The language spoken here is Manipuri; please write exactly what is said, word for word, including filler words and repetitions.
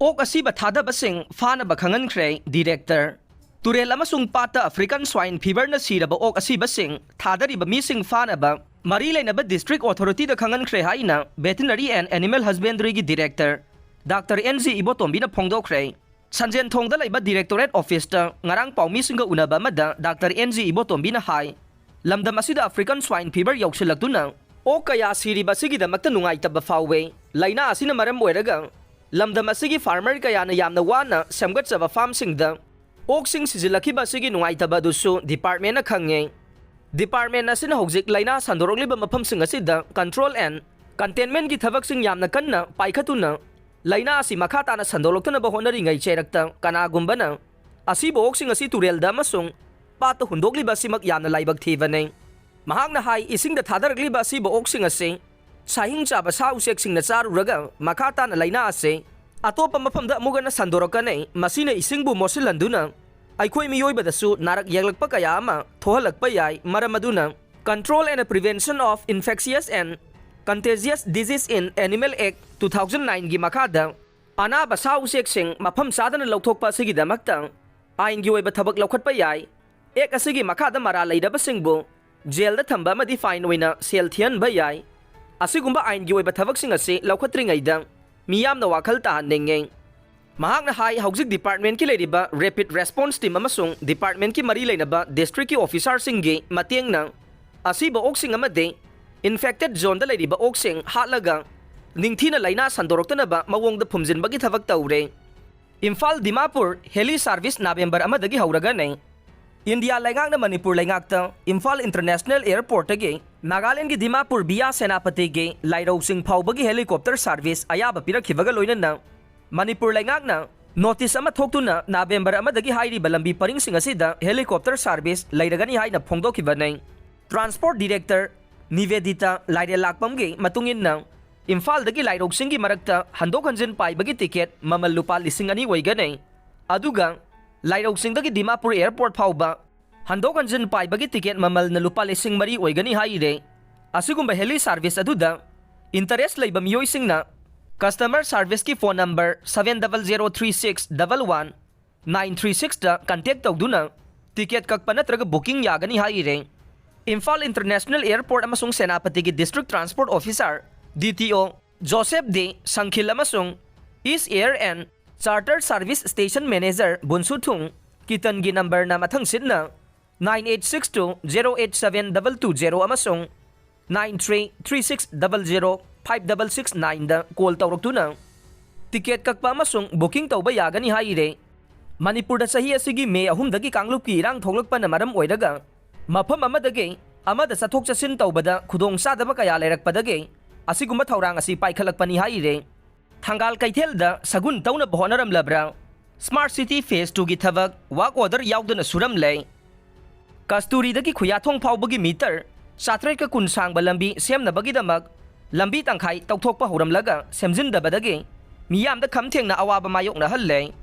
ꯑꯣꯛ ꯑꯁꯤꯕ ꯊꯥꯗꯕꯁꯤꯡ ꯐꯥꯅꯕ ꯈꯪꯍꯟꯈ꯭ꯔꯦ ꯗꯤꯔꯦꯛꯇꯔ꯫ ꯇꯨꯔꯦꯜ ꯑꯃꯁꯨꯡ ꯄꯥꯠꯇ African Swine Feverꯅ ꯁꯤꯔꯕ ꯑꯣꯛ ꯑꯁꯤꯕꯁꯤꯡ ꯊꯥꯗꯔꯤꯕ ꯃꯤꯁꯤꯡ ꯐꯥꯅꯕ ꯃꯔꯤ ꯂꯩꯅꯕ district authorityꯗ ꯈꯪꯍꯟꯈ꯭ꯔꯦ ꯍꯥꯏꯅ Veterinary and Animal Husbandryꯒꯤ director ꯗꯥꯛꯇꯔ ꯑꯦꯟ ꯖꯤ ꯏꯕꯣꯇꯣꯝꯕꯤꯅ ꯐꯣꯡꯗꯣꯛꯈ꯭ꯔꯦ꯫ ꯁꯟꯖꯦꯟꯊꯣꯡꯗ ꯂꯩꯕ directorate officeꯇ ꯉꯔꯥꯡ ꯄꯥꯎꯃꯤꯁꯤꯡꯒ ꯎꯅꯕ ꯑꯃꯗ ꯗꯥꯛꯇꯔ ꯑꯦꯟ ꯖꯤ ꯏꯕꯣꯇꯣꯝꯕꯤꯅ ꯍꯥꯏ, ꯂꯝꯗꯝ ꯑꯁꯤꯗ African Swine Fever ꯌꯧꯁꯤꯜꯂꯛꯇꯨꯅ ꯑꯣꯛ ꯀꯌꯥ ꯁꯤꯔꯤꯕ ꯑꯁꯤꯒꯤꯗꯃꯛꯇ ꯅꯨꯡꯉꯥꯏꯇꯕ ꯐꯥꯎꯋꯦ꯫ ꯂꯥꯏꯅꯥ ꯑꯁꯤꯅ ꯃꯔꯝ ꯑꯣꯏꯔꯒ ꯂꯝꯗꯝ ꯑꯁꯤꯒꯤ farmer ꯀꯌꯥꯅ ꯌꯥꯝꯅ ꯋꯥꯅ ꯁꯦꯝꯒꯠꯆꯕ farmꯁꯤꯡꯗ ꯑꯣꯛꯁꯤꯡ ꯁꯤꯖꯤꯜꯂꯛꯈꯤꯕ ꯑꯁꯤꯒꯤ ꯅꯨꯡꯉꯥꯏꯇꯕ ꯑꯗꯨꯁꯨ departmentꯅ ꯈꯪꯉꯦ꯫ Department ꯑꯁꯤꯅ ꯍꯧꯖꯤꯛ ꯂꯥꯏꯅꯥ ꯁꯟꯗꯣꯔꯛꯂꯤꯕ ꯃꯐꯝꯁꯤꯡ ꯑꯁꯤꯗ control and containmentꯀꯤ ꯊꯕꯛꯁꯤꯡ ꯌꯥꯝꯅ ꯀꯟꯅ ꯄꯥꯏꯈꯠꯇꯨꯅ ꯂꯥꯏꯅꯥ ꯑꯁꯤ ꯃꯈꯥ ꯇꯥꯅ ꯁꯟꯗꯣꯛꯂꯛꯇꯅꯕ ꯍꯣꯠꯅꯔꯤꯉꯩ ꯆꯩꯔꯛꯇ ꯀꯅꯥꯒꯨꯝꯕꯅ ꯑꯁꯤꯕ ꯑꯣꯛꯁꯤꯡ ꯑꯁꯤ ꯇꯨꯔꯦꯜꯗ ꯑꯃꯁꯨꯡ ꯄꯥꯠꯇ ꯍꯨꯟꯗꯣꯛꯂꯤꯕ ꯑꯁꯤꯃꯛ ꯌꯥꯝꯅ ꯂꯥꯏꯕꯛ ꯊꯤꯕꯅꯤ꯫ ꯃꯍꯥꯛꯅ ꯍꯥꯏ, ꯏꯁꯤꯡꯗ ꯊꯥꯗꯔꯛꯂꯤꯕ ꯑꯁꯤꯕ ꯑꯣꯛꯁꯤꯡ ꯑꯁꯤ ꯁꯥꯍꯤꯡ ꯆꯥꯕ ꯁꯥ ꯎꯆꯦꯛꯁꯤꯡꯅ ꯆꯥꯔꯨꯔꯒ ꯃꯈꯥ ꯇꯥꯅ ꯂꯥꯏꯅꯥ ꯑꯁꯤ ꯑꯇꯣꯞꯄ ꯃꯐꯝꯗ ꯑꯃꯨꯛ ꯍꯟꯅ ꯁꯟꯗꯣꯔꯛꯀꯅꯤ꯫ ꯃꯁꯤꯅ ꯏꯁꯤꯡꯕꯨ ꯃꯣꯠꯁꯤꯜꯍꯟꯗꯨꯅ ꯑꯩꯈꯣꯏ ꯃꯤꯑꯣꯏꯕꯗꯁꯨ ꯅꯥꯔꯛ ꯌꯦꯛꯂꯛꯄ ꯀꯌꯥ ꯑꯃ ꯊꯣꯛꯍꯜꯂꯛꯄ ꯌꯥꯏ꯫ ꯃꯔꯝ ꯑꯗꯨꯅ Control and Prevention of Infectious and Contagious Disease in Animal Act two thousand nineꯒꯤ ꯃꯈꯥꯗ ꯑꯅꯥꯕ ꯁꯥ ꯎꯆꯦꯛꯁꯤꯡ ꯃꯐꯝ ꯆꯥꯗꯅ ꯂꯧꯊꯣꯛꯄ ꯑꯁꯤꯒꯤꯗꯃꯛꯇ ꯑꯥꯏꯟꯒꯤ ꯑꯣꯏꯕ ꯊꯕꯛ ꯂꯧꯈꯠꯄ ꯌꯥꯏ꯫ Act ꯑꯁꯤꯒꯤ ꯃꯈꯥꯗ ꯃꯔꯥꯜ ꯂꯩꯔꯕꯁꯤꯡꯕꯨ ꯖꯦꯜꯗ ꯊꯝꯕ ꯑꯃꯗꯤ fine ꯑꯣꯏꯅ ꯁꯦꯜ ꯊꯤꯍꯟꯕ ꯌꯥꯏ꯫ ꯑꯁꯤꯒꯨꯝꯕ ꯑꯥꯏꯟꯒꯤ ꯑꯣꯏꯕ ꯊꯕꯛꯁꯤꯡ ꯑꯁꯤ ꯂꯧꯈꯠꯇ꯭ꯔꯤꯉꯩꯗ ꯃꯤꯌꯥꯝꯅ ꯋꯥꯈꯜ ꯇꯥꯍꯟꯅꯤꯡꯉꯤ꯫ ꯃꯍꯥꯛꯅ ꯍꯥꯏ, ꯍꯧꯖꯤꯛ departmentꯀꯤ ꯂꯩꯔꯤꯕ Rapid Response Team ꯑꯃꯁꯨꯡ departmentꯀꯤ ꯃꯔꯤ ꯂꯩꯅꯕ districtꯀꯤ officerꯁꯤꯡꯒꯤ ꯃꯇꯦꯡꯅ ꯑꯁꯤꯕ ꯑꯣꯛꯁꯤꯡ ꯑꯃꯗꯤ infected zoneꯗ ꯂꯩꯔꯤꯕ ꯑꯣꯛꯁꯤꯡ ꯍꯥꯠꯂꯒ ꯅꯤꯡꯊꯤꯅ ꯂꯥꯏꯅꯥ ꯁꯟꯗꯣꯔꯛꯇꯅꯕ ꯃꯑꯣꯡꯗ ꯐꯨꯝꯖꯤꯟꯕꯒꯤ ꯊꯕꯛ ꯇꯧꯔꯦ꯫ Imphal Dimapur heli service November ꯑꯃꯗꯒꯤ ꯍꯧꯔꯒꯅꯤ꯫ ꯏꯟꯗꯤꯌꯥ ꯂꯩꯉꯥꯛꯅ ꯃꯅꯤꯄꯨꯔ ꯂꯩꯉꯥꯛꯇ ꯏꯝꯐꯥꯜ International Airportꯇꯒꯤ ꯅꯥꯒꯥꯂꯦꯟꯒꯤ ꯗꯤꯃꯥꯄꯨꯔ via ꯁꯦꯅꯥꯄꯇꯤꯒꯤ ꯂꯥꯏꯔꯧ ꯆꯤꯡ ꯐꯥꯎꯕꯒꯤ helicopter service ꯑꯌꯥꯕ ꯄꯤꯔꯛꯈꯤꯕꯒ ꯂꯣꯏꯅꯅ ꯃꯅꯤꯄꯨꯔ ꯂꯩꯉꯥꯛꯅ notice ꯑꯃ ꯊꯣꯛꯇꯨꯅ November ꯑꯃꯗꯒꯤ ꯍꯥꯏꯔꯤꯕ ꯂꯝꯕꯤ ꯄꯔꯤꯡꯁꯤꯡ ꯑꯁꯤꯗ helicopter service ꯂꯩꯔꯒꯅꯤ ꯍꯥꯏꯅ ꯐꯣꯡꯗꯣꯛꯈꯤꯕꯅꯤ꯫ Transport Director ꯅꯤꯕꯦꯗꯤꯇꯥ ꯂꯥꯏꯔꯦꯜ ꯂꯥꯛꯄꯝꯒꯤ ꯃꯇꯨꯡ ꯏꯟꯅ, ꯏꯝꯐꯥꯜꯗꯒꯤ ꯂꯥꯏꯔꯧꯁꯤꯡꯒꯤ ꯃꯔꯛꯇ ꯍꯟꯗꯣꯛ ꯍꯟꯖꯤꯟ ꯄꯥꯏꯕꯒꯤ ticket ꯃꯃꯜ ꯂꯨꯄꯥ ꯂꯤꯁꯤꯡ ꯑꯅꯤ ꯑꯣꯏꯒꯅꯤ꯫ ꯑꯗꯨꯒ ꯂꯥꯏꯔꯧꯁꯤꯡꯗꯒꯤ ꯗꯤꯃꯥꯄꯨꯔ airport ꯐꯥꯎꯕ ꯍꯟꯗꯣꯛ ꯍꯟꯖꯤꯟ ꯄꯥꯏꯕꯒꯤ ticket ꯃꯃꯜꯅ ꯂꯨꯄꯥ ꯂꯤꯁꯤꯡ ꯃꯔꯤ ꯑꯣꯏꯒꯅꯤ ꯍꯥꯏꯔꯦ꯫ ꯑꯁꯤꯒꯨꯝꯕ heli service ꯑꯗꯨꯗ interest ꯂꯩꯕ ꯃꯤꯑꯣꯏꯁꯤꯡꯅ Customer serviceꯀꯤ phone number seven double zero three six double one nine three sixꯇ contact ꯇꯧꯗꯨꯅ ticket ꯀꯛꯄ ꯅꯠꯇ꯭ꯔꯒ booking ꯌꯥꯒꯅꯤ ꯍꯥꯏꯔꯦ꯫ ꯏꯝꯐꯥꯜ International Airport ꯑꯃꯁꯨꯡ ꯁꯦꯅꯥꯄꯇꯤꯒꯤ District Transport Officer, DTO, Joseph ꯗꯦ ꯁꯪꯈꯤꯜ ꯑꯃꯁꯨꯡ East Air and Charter Service Station Manager ꯕꯨꯟꯁꯨꯊꯨꯡ ꯀꯤꯇꯟꯒꯤ numberꯅ ꯃꯊꯪꯁꯤꯠꯅ nine eight six two zero eight seven double two zero ꯑꯃꯁꯨꯡ nine three three six double zero five double six nineꯗ call ꯇꯧꯔꯛꯇꯨꯅ ticket ꯀꯛꯄ ꯑꯃꯁꯨꯡ booking ꯇꯧꯕ ꯌꯥꯒꯅꯤ ꯍꯥꯏꯔꯦ꯫ ꯃꯅꯤꯄꯨꯔꯗ ꯆꯍꯤ ꯑꯁꯤꯒꯤ ꯃꯦ ꯑꯍꯨꯝꯗꯒꯤ ꯀꯥꯡꯂꯨꯞꯀꯤ ꯏꯔꯥꯡ ꯊꯣꯛꯂꯛꯄꯅ ꯃꯔꯝ ꯑꯣꯏꯔꯒ ꯃꯐꯝ ꯑꯃꯗꯒꯤ ꯑꯃꯗ ꯆꯠꯊꯣꯛ ꯆꯠꯁꯤꯟ ꯇꯧꯕꯗ ꯈꯨꯗꯣꯡꯆꯥꯗꯕ ꯀꯌꯥ ꯂꯩꯔꯛꯄꯗꯒꯤ ꯑꯁꯤꯒꯨꯝꯕ ꯊꯧꯔꯥꯡ ꯑꯁꯤ ꯄꯥꯏꯈꯠꯂꯛꯄꯅꯤ ꯍꯥꯏꯔꯦ꯫ ꯊꯪꯒꯥꯜ ꯀꯩꯊꯦꯜꯗ ꯁꯒꯨꯟ ꯇꯧꯅꯕ ꯍꯣꯠꯅꯔꯝꯂꯕ꯭ꯔꯥ? Smart City Phase twoꯒꯤ ꯊꯕꯛ work order ꯌꯥꯎꯗꯅ ꯁꯨꯔꯝꯂꯦ꯫ ꯀꯁꯇꯨꯔꯤꯗꯒꯤ ꯈꯨꯌꯥꯊꯣꯡ ꯐꯥꯎꯕꯒꯤ meter ꯆꯥꯇ꯭ꯔꯦꯠꯀ ꯀꯨꯟ ꯁꯥꯡꯕ ꯂꯝꯕꯤ ꯁꯦꯝꯅꯕꯒꯤꯗꯃꯛ ꯂꯝꯕꯤ ꯇꯪꯈꯥꯏ ꯇꯧꯊꯣꯛꯄ ꯍꯧꯔꯝꯂꯒ ꯁꯦꯝꯖꯤꯟꯗꯕꯗꯒꯤ ꯃꯤꯌꯥꯝꯗ ꯈꯝ ꯊꯦꯡꯅ ꯑꯋꯥꯕ ꯃꯥꯌꯣꯛꯅꯍꯜꯂꯦ꯫